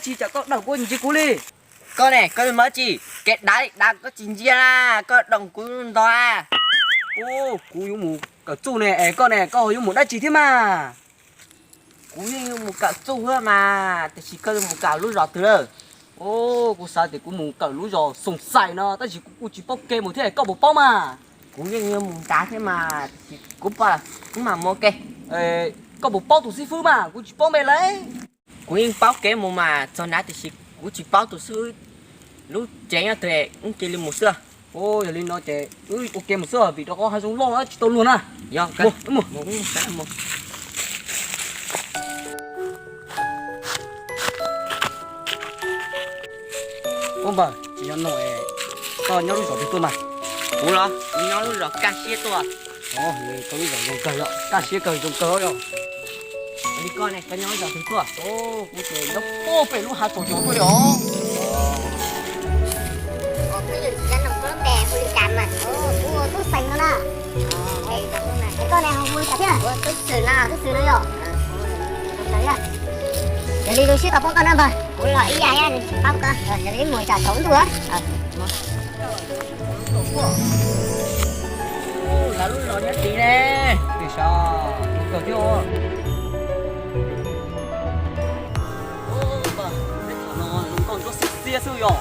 Tsis tsam koj dawm kuv ntsia kuv li. Koj ne, koj mus tsis kev dav li dav koj tsis ntsia na, koj doos kuv ntog a. Kuv yuav mus kawm txuj ne, es koj ne, koj yuav mus dab tsi thiab mas? Kuv yeej yuav mus kawm txuj thiab mas, tiam sis koj yuav mus kawm lub zos twg lawm? Kuv xav tias kuv mus kawm lub zos Xoom Xais no, tab sis kuv kuj tsis paub kev mus thiab, koj puas paub mas? Kuv yeej yuav mus nrad thiab mas, tiam sis kuv pom, kuv mam mus ua ke. Koj puas paub tus xib fwb mas? Kuv tsis paub npe lawm. Kuv yeej paub kev mus mas txog nrad, tiam sis kuv tsis paub tus xib fwb lub tsev nyob twg, wb cia li mus xwb. Yog li no ces wb ua ke mus xwb, vim rau qhov hav zoov loj tsis tau luag na. Yog, mus. Ua npawg, tsis nyob no, koj nyob lub zos twg tuaj mas? Kuv los, kuv nyob lub zos Kaj Siab tuaj. Koj lub zos zoo kawg, Kaj Siab kawg zoo kawg yom. Li koj ne, koj nyob lub zos twg tuaj? Kuv ces nyob puag pem lub hav tsaus zog tuaj li os. Kuv yog tsis nyob no, koj lub npe hu li cas mas? Kuv hu Tub Xeem no na. Es koj ne ho hu li cas thiab? Tub Xwm no, Tub Xwm no yom. Yog li zoo siab tau pom koj na npawg. Kuv los ib yam thiab, tsis paub koj, yog li mus tsam tsaus ntuj. Lawv lub zos nyob tid ne, pem saud kawg thiab. Peb thaum no zoo nkauj ntsuab xiab xiab xwb yom.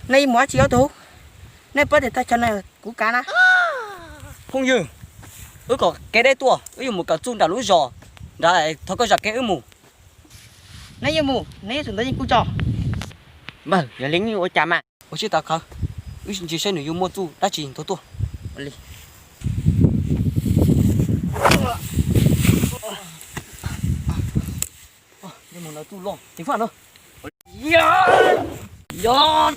Nej mus dab tsi ob tug? Nej paub tias thaj chaw no kuv kav na. Phooj ywg, wb kom kev deb tuaj, wb yuav mus kawm txuj nram lub zos nrad, thov koj zam kev wb mus. Neb yuav mus, neb yuav tsum ntov yeej kuv tso. Npawg, yog li neb ua cas mas? Ua siab tawv qhawv, wb ntsia saib nws yuav muaj txuj dab tsi nthuav tuaj. Li. Mus no txuj loj ceev faj no. Yog.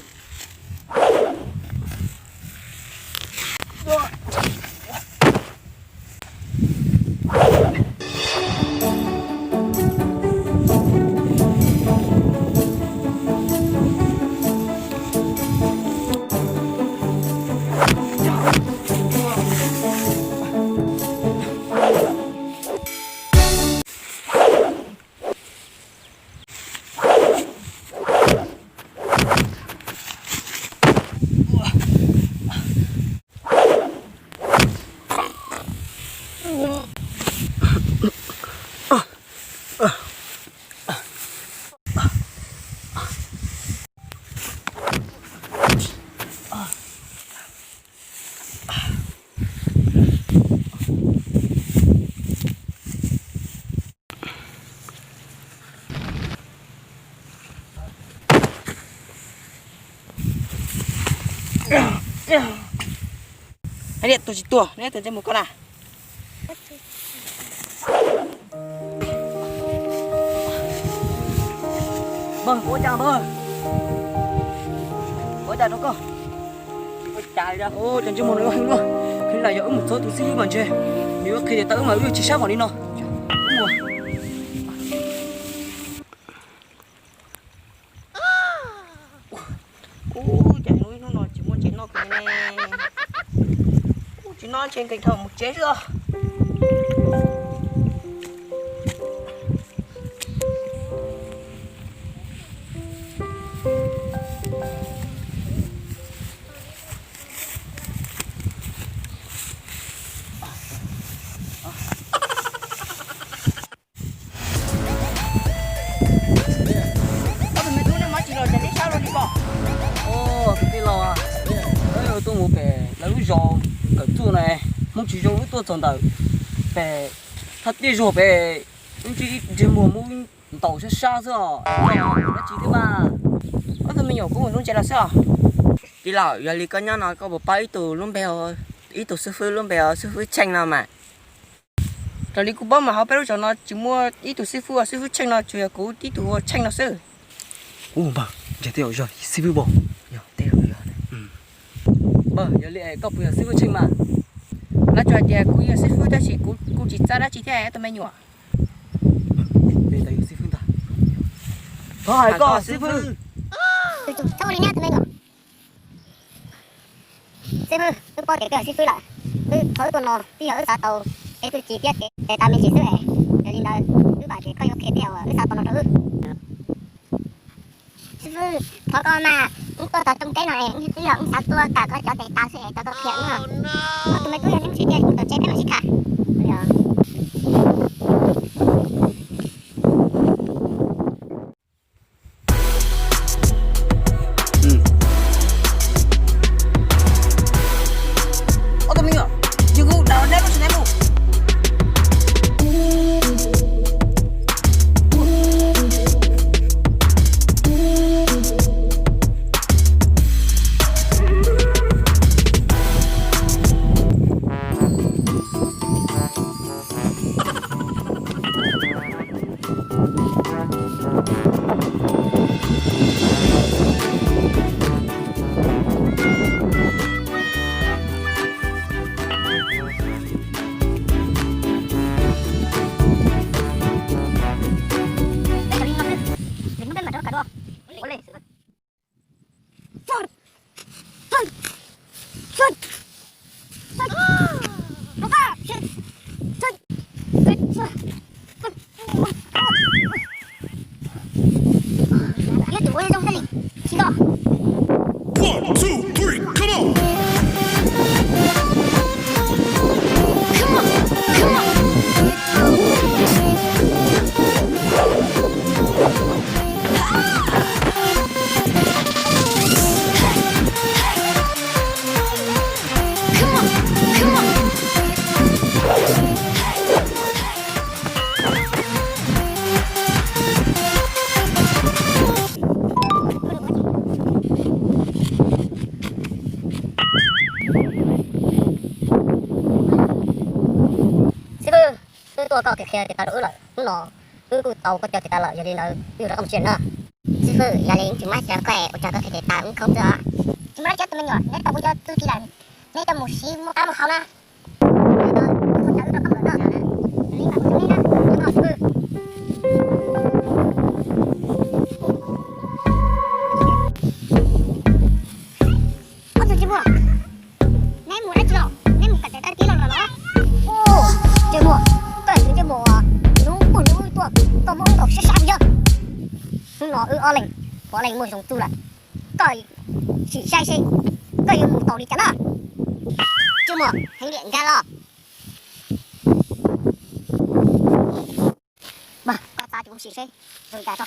Hais tias tuag tsis tuag, neb tus ntsej muag koj na. Npawg, ua cas npawg? Ua cas rau koj? Ua cas li da? Cov ntsej muag no yuav heev luaj. Khwv lam yog wb mus txog tus xib hwb mas ntshe nws yuav qhia tias tau wb mas wb yuav tsis sab npaum li no. Ub, cas hnub ib hnub no tsis muaj tsev noj kiag ne. Ub, tsis noj ntshe nkees dhau mus tsev xwb os. Ob tug me tub, nej muab tsis los ces neb sab luaj li ko. Tus tij laug, wb tuaj mus pem lawv lub zos kawm txuj na, hmoov tsis zoo wb tuaj txog ntawm pem thaj tiaj zog pem, wb ntsib ib ntsej muag muab ntaus sab sab xwb os. Dab tsi thiab mas? Ob tug me nyuam kuv mus lub ntses los xwb os. Tij laug, yog li koj nyob no koj puas paub ib tug lub npe, ib tug xib fwb lub npe ua xib fwb Tsheej no mas? Raws li kuv paub mas hauv peb lub zos no tsis muaj ib tug xib fwb ua xib fwb Tsheej no, tsuas yog kuv tib tug ua Tsheej no xwb. Ub npawg, ntshe tej zaum yog xib fwb npawg. Yog tej zaum yog. Npawg, yog li es koj puas yog xib fwb Tsheej mas? Lawv tsuas hais tias kuv yog xib fwb tab sis kuv kuj tsis txawj dab tsi thiab tus me nyuam. Thov hais koj xib fwb. Txhob ua li na tus me nyuam. Xib fwb, wb paub tias koj yog xib fwb lawm, wb thov wb tuaj no twb yog wb xav tau kev txuj ci thiab kev tes taw me ntsis xwb es, yog li ntawd wb vam tias koj yuav qhia tej uas wb xav tau no rau wb. Xib fwb, thov koj mas, wb tuaj txog rooj teb no es wb yog wb xav tuaj tham koj cov tes taw xwb es thov koj qhia wb no. Koj tus me tub yog neeg tsis tiag, kuv tom tsev peb mam sib tham. One, two, three, come on! Xib fwb, wb tuaj koj qhia tes taw rau wb lawm, hnub no wb kuj tau koj cov tes taw lawm, yog li ntawd wb yuav rov qab mus tsev na. Xib fwb, yog li wb tsis muaj dab tsi rau koj es ua cas koj qhia tes taw wb khoob xwb os? Tsis muaj dab tsi, tus me nyuam, neb tau pub cov txuj ci lawm, neb tau mus siv muaj qab muaj hau na. Ob tug ntsej muag, neb mus dab tsi los? Neb mus kawm tes taw tib los los los? Ntsej muag, koj yog tus ntsej muag uas hnub puag hnub tuaj, koj muab wb ntaus sab sab yog. Hnub no wb ob leeg puav leej muaj zoo txuj lawm, koj sim saib seb koj yuav mus tau li cas na. Ntsej muag heev liam nkag los. Mas koj xav ces kuv sim seb zoo li cas tso.